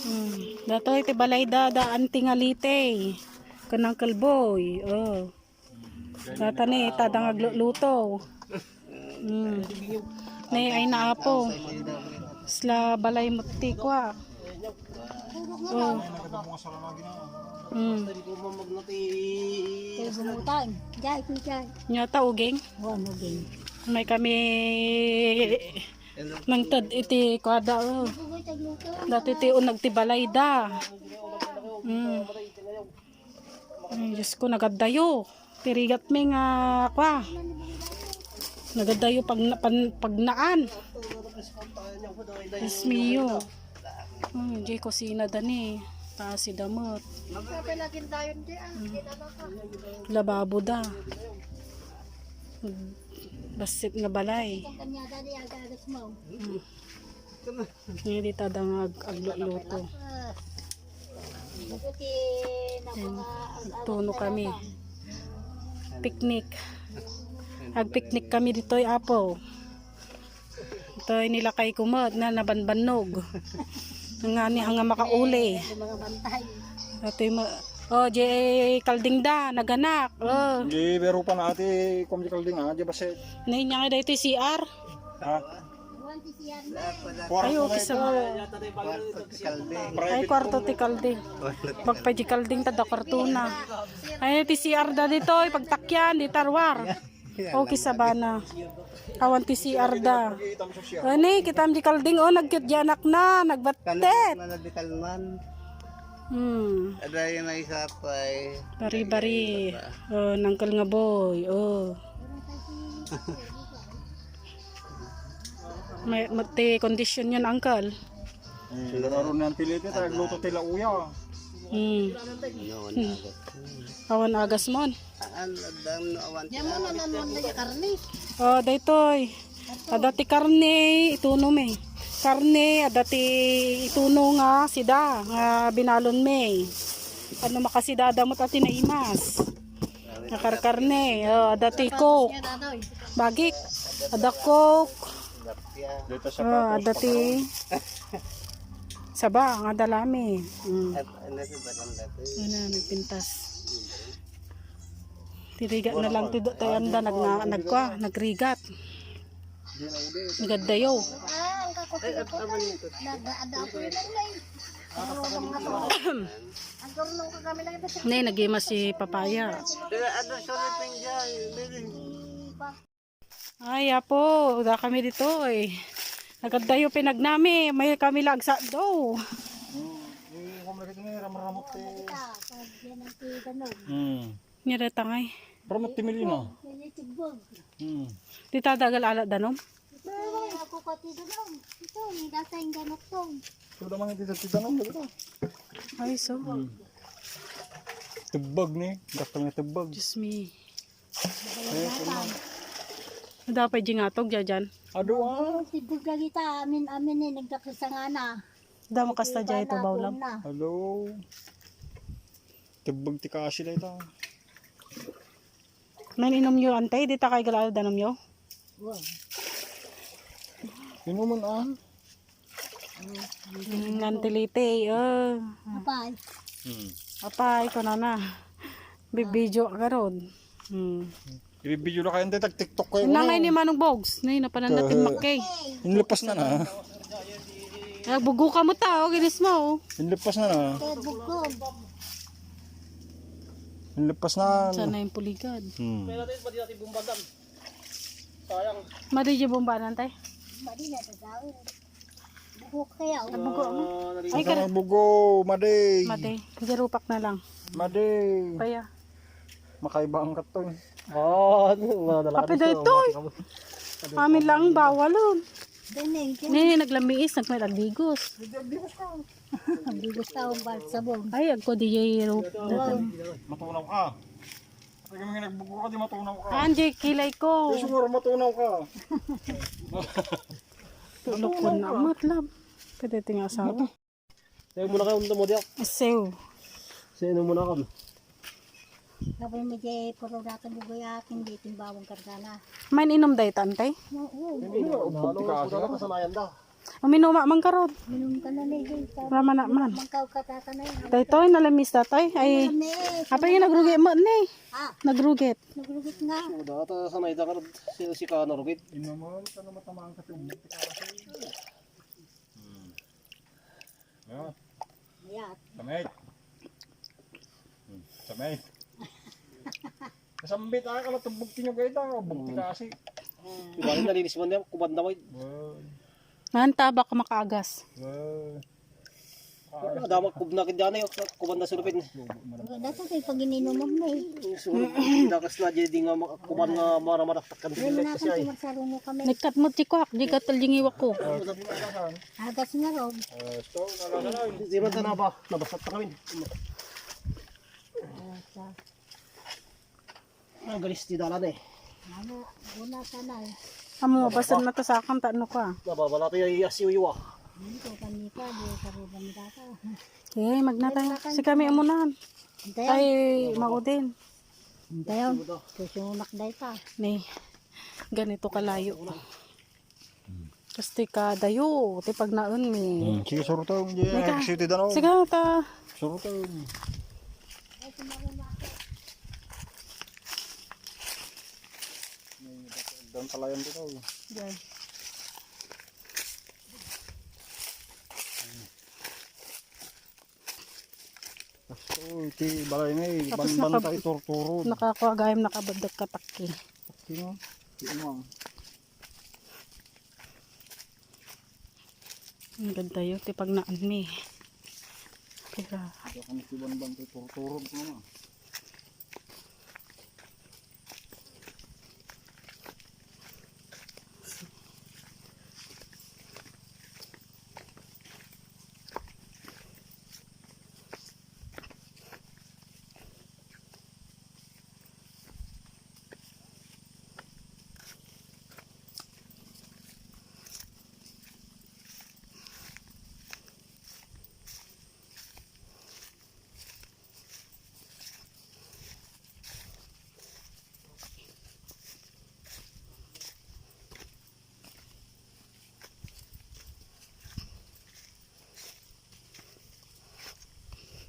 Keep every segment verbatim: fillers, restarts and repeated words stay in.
Hmm. Datoy ti balay da, da Auntie Ngalite. Ken Uncle Boy. Oh. Data ni, tada nga agluto. Hmm. Ni, ay na, apo. Sla balay mo ti kua. Oh. Hmm. Kay bumutan. Jay, kay jay. Nyata, uging. Wa, uging. May kami nangted iti kuada, oh. Dati ti unag ti balay da. Mm. Ay, Diyos ko, nagaddayo. Tirigat mi nga, kwa. Nagaddayo pag, pan, pagnaan. Diyos mio. Hmm, di kusina dani. Taas si damot. Lababo da. Bassit nga balay. Hmm. Ngayon di tada nga ag-, agluto. Tuno kami. Picnic. Ag-picnic kami ditoy, apo. Itoy nilakay ko met nga nabanbannog. Nga ni nga makauli. Itoy ma-, oh, di kalding da, naganak. Oh. Di, pero pa na ati, kum di kalding, ah, di ba si Nay niya nga daytoy C R? Ha? Ay, okay sa mga. Ay, kwarto ti kalding. Magpa di kalding, tada kwartona. Ay, ti C R da ditoy, pagtakyan, di tarwar. Okay, sabana. Awan ti C R da. Ani, kitam di kalding, oh, nagkit di anak na, nagbattet. Manadikalman. Hmm. Ada yung may sapay. Bari-bari. Oh, nangkal nga boy. Oh. May, may ti kondisyon yan, uncle. Eh, laro na ang piliti, tayo luto ti lauya. Hmm. Awan agas mon. Aan, addan no awan. Diyan mo na naman na yung karne. Oh, daytoy. Ada ti karne, ituno mi. Karne, ada ti ituno nga sida, nga binalon mi. Ano makasida, ada mo ti naimas. Nakarkarne, oh, ada ti Coke. Bagik, ada Coke. Dito sa Oh, ada ti saba, nga dalami. Mm. Ano, nagpintas. Tirigat na lang ti do-, tayo anda, nag-, na-, nagkwa, nagrigat. Nagadayo. Ah, ang kakuti ko. Nag-aada ako yun, ay. Ang turno ko kami lang ito. Ne, nagima si papaya. Kaya ano, sorry, pinjay, baby. Ay, apo, da kami dito, eh. Nagadayo pinagnami, may kami lagsado. Hmm, eh, kung lagi ni ramramot, eh. Hmm. Nire tangay. Ramot ti Melina. Hmm. Di ta dagal ala danom? Ako ko ti danom. Ito, may dasa yung ganot to. Ito naman iti sa ti danom, di ba? Ay, so. Hmm. Tubbag ni, dakkel nga tubbag. Diyos mi. Ay, ito na. Dapat di nga tog, jajan. Adu, ah. Tibog lagi ta, amin, amin ni, nagdakil sa ngana. Damo kasta jay ito, bawlam. Hello. Tibog ti kasi na ito. May inom yo, antay, di ta kay galal danom yo? Inuman, ah. Ngan tiliti, oh. Apay. Hmm. Apay, kunana. Bibidyo ka ron. Hmm. Ibibidyo na kayo, tag TikTok kayo, Nangay ano? Ni Manong Bogs. Nay, napanan natin Eh, makkay. Inlepas na na. Ay, bugo ka mo ta, oh, ginis mo, oh. Inlepas na na. Kaya bugkog. Inlepas na. Sana yung puligad. Hmm. Madi di bombanan, tay? Madi na, gagawin. Bugo kaya, oh. Nabugo mo? Ay, Ay, kar- bugo, madi. Madi. Di rupak na lang. Madi. Kaya. Makaiba ang katon. Oh, ano, wala na Kape kami dito, dito, eh. Wala kami. Kami lang, bawal, oh. Dene, Nini, naglamiis, nagmay agdigos. Agdigos ka, oh, bal-, sabon. Ay, agko di jay ro-, Wow. Matunaw ka. Pag may nagbugo ka, di matunaw ka. Anjay, kilay ko. Ay, siguro matunaw ka. Tulog ko na, matlab. Pwede ti nga asawa. Sayo muna kayo, undo mo diak. Asew. Sayo muna kayo. Sabi mo, "Jay, puro datan lugoy akin, di timbawang kargana." Main inum dayta, antay? Oo. Hindi, hindi, umbog ti kasi. Kasanayan da. Uminuma man karod. Minum ka na, Nay, Jay. Rama na man. Mangkaw ka, tata, Nay. Daytoy, nalamis datoy. Ay, apay nga nagrugit mo, ni? Ha? Nagrugit. Nagrugit nga. So, data sanay da karod si, si ka narugit. Ino mo, ano matamaan ka, umbog ti kasi. Hmm. No? Mayat. Samay. Hmm. Samay. Kasambit, ah, kala tubog tinyo kayo, ta, bugti kasi. Diba, nalinis man niya, kubad na, way. Wow. Ngan tabak makaagas. Wow. Ada makubna kid dana, yung kubad na sulupin. Dati kay pag-ininom mo, eh. Sulupin, dakas na, di nga makakuban nga mara-, maraktak kan. Dahil na kasi ay. Magsarungo kami. Nagkat mo, tikuak, di ka tal dingiwak ko. Agas nga, Rob. Eh, so, nalala na. Di man ta na ba? Nabasat na kami. Asa? Ang galis ti dalan eh. Ano, una sana eh. Amo, basta na to sa akin, tano ka. Nababala to yung asiw-iwa. Dito, kanita, di karuban data. Eh, magnatay. Si kami umunan. Antay. Ay, maudin. Antay, oh. Susunak day pa. Ni, ganito kalayo. Kastoy ka dayo, ti pagnaen mi. Hmm, sige, surutong, di Mika. Sige, ta. Surutong. Dan palayan dito. Diyan. Kastoy, ti balay ngay, tapos banbanta naka-, iturturod. Nakakuha gayam, nakabadak ka takki. Takki, no? Di umang. Ang ganda yun, ti pagnaen mi. Kaya. Ada kami si banbanta iturturod ko na.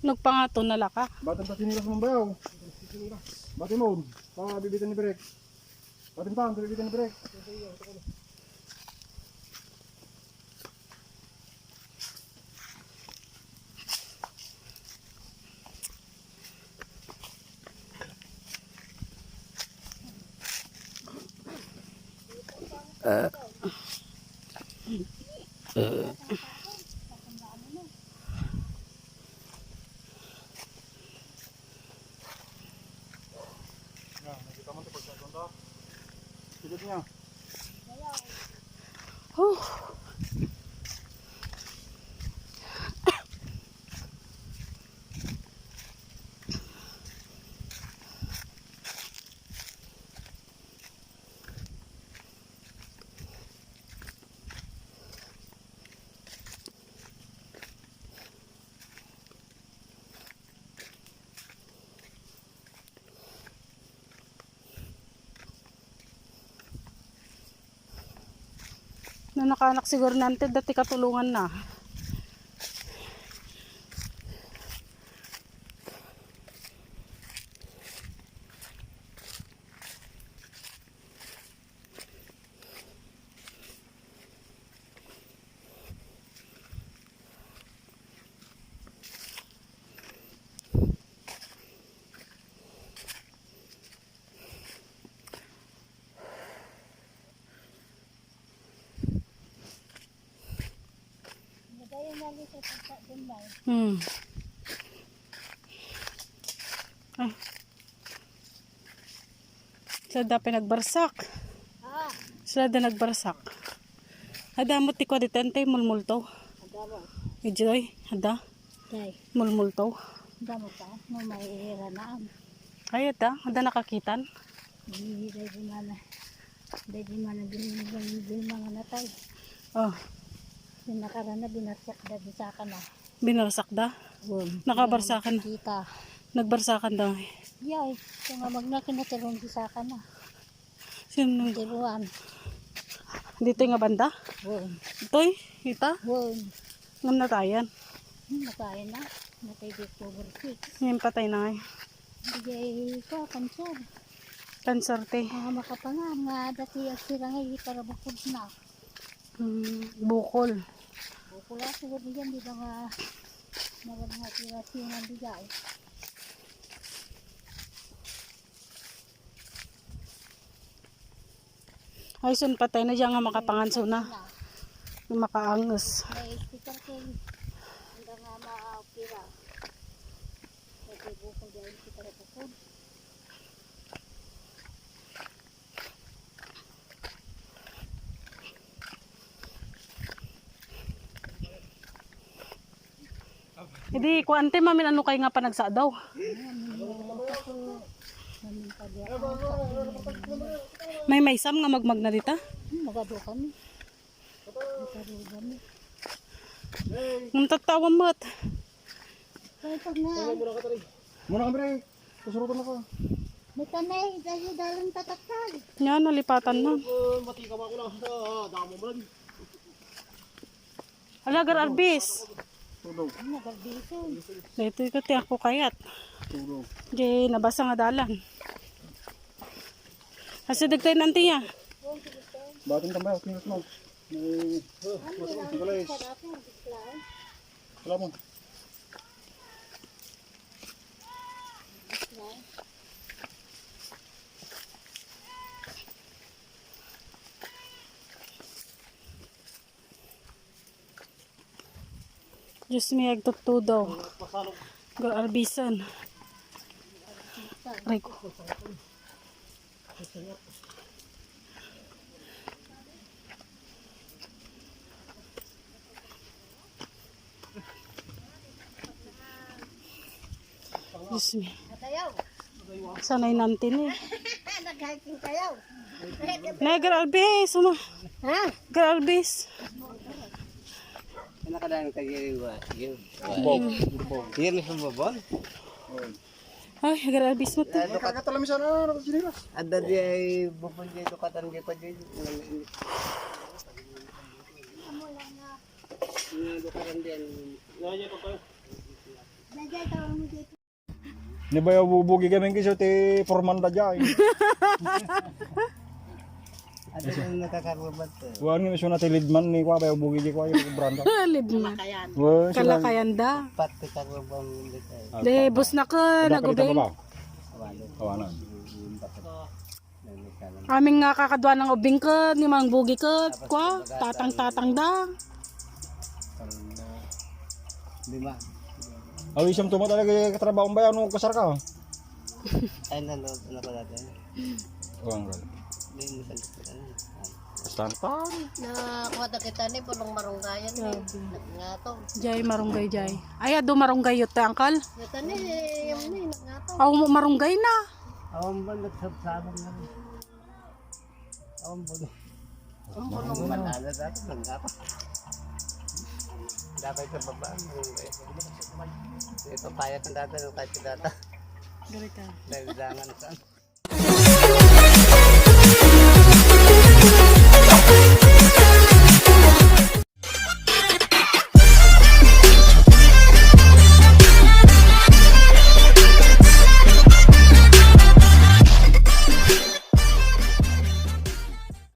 Nagpangato na laka. Batin ta sinilas mong bayaw. Batin mo. Pabibitan ni Brek. Batin ta, pabibitan ni Brek. Yan, nakita mo ito, pagkakanta. Pilit niya. Huh. No nakanak siguro nanted, dati katulungan na. Hmm. Ay. Saan da pinagbarsak? Ah. Saan da nagbarsak? Ada mo ti kwaditente, mulmulto. Ada mo. Ijoy, ada. Day. Mulmulto. Ada mo pa, mo may iranaan. Ay, ada. Ada nakakitan. Di, di, di mana. Di, di mana, di, di, di mga natay. Oh. Yung nakarana, binarsak da, di sa akin, ah. Binarsak da? Oo. Nakabarsakan. Kita. Nagbarsakan daw eh. Yay, ito nga magna kinatiron si Saka na. Sino? Tiruan. Dito nga banda? Wen. Itoy, ita? Wen. Ngam natayan. Hmm, natayan na. Natay di October six. Ngayon patay na ngayon. Hindi ko, cancer. Cancer, te. Ah, makapangan nga dati agsirangay para bukod na. Hmm, bukol. Bukol ako, wala yan, di ba nga, naman nga sila sinang bigay. Ay, sun patay na dyan nga makapanganso na. Makaanges. May sticker ko. Hanggang nga maopera. May bukol dyan, sticker ko. Idi, kuan, te, mamin, ano kay nga panagsadaw? May maysam nga magmagna dita? Magado kami. Magado kami. Ang tatawan mo't. Kaya pag na. Muna kami rin. Kasurutan ako. May tanay, dahil dalang tatakal. Yan, nalipatan na. Mati ka ba ko lang sa damo mo lagi. Ala, Gar Arbis. Tulog. Ano, Gar Bison? Dito ito, ti ako kayat. Tulog. Di, nabasa nga dalan. Kasi dagtay nanti niya. Batin tambay, tingnan mo. May, guys. Wala mo. Diyos mi, agtuttudo. Gar Arbison. Aray ko. Diyos mi. Sanay nantin eh. Nag-hiking kayo. Ne, Gar Arbis, uma. Ha? Gar Arbis. Ano ka dahil kay Gary Wa-, Gary Wa-, Bob. Gary sa Bobon? Ay, Gar Arbis mo to. Ay, kagatalam siya na, ano, sinilas? Ada di ay bukol di ito, katan di pa di. Ni bayaw bubugi kami kiso ti pormanda jay. Ano yung nakakarubat to? Kuan nga iso na ti leadman ni kwa bayaw bugi di kwa yung branda. Leadman. Kalakayan. Wa, sila Kalakayan da. Pati karubat mo dito eh. Alpa. Di, bus na ka, Ada nagubing. Ka ba? Walo. Awanan. Yung bakit? Amin nga kakadua ng ubing ket, ni Mang Bugi ket, kwa, tatang-tatang da. Lima. Awi, siyam tuma talaga yung katrabaho ng bayan, nung kasar ka. Ay, nalo, ano ko dati? Uwang ka. Hindi, masal-, ano? Basta ang tao. Na, kuha ta kita ni, pulong marunggayan ni. Grabe. Nga to. Jay, marunggay, Jay. Ay, adu marunggay yun, te, angkal? Yata ni, yung ni, nga to. Aw, marunggay na. Awan ba nagsabsabang na rin? Awan ba na? Ang pulong manalo dati, nagngapa. Dapat sa baba, marunggay. Ito, payat na dati, nung kahit sa data. Dali ka. Dahil dangan sa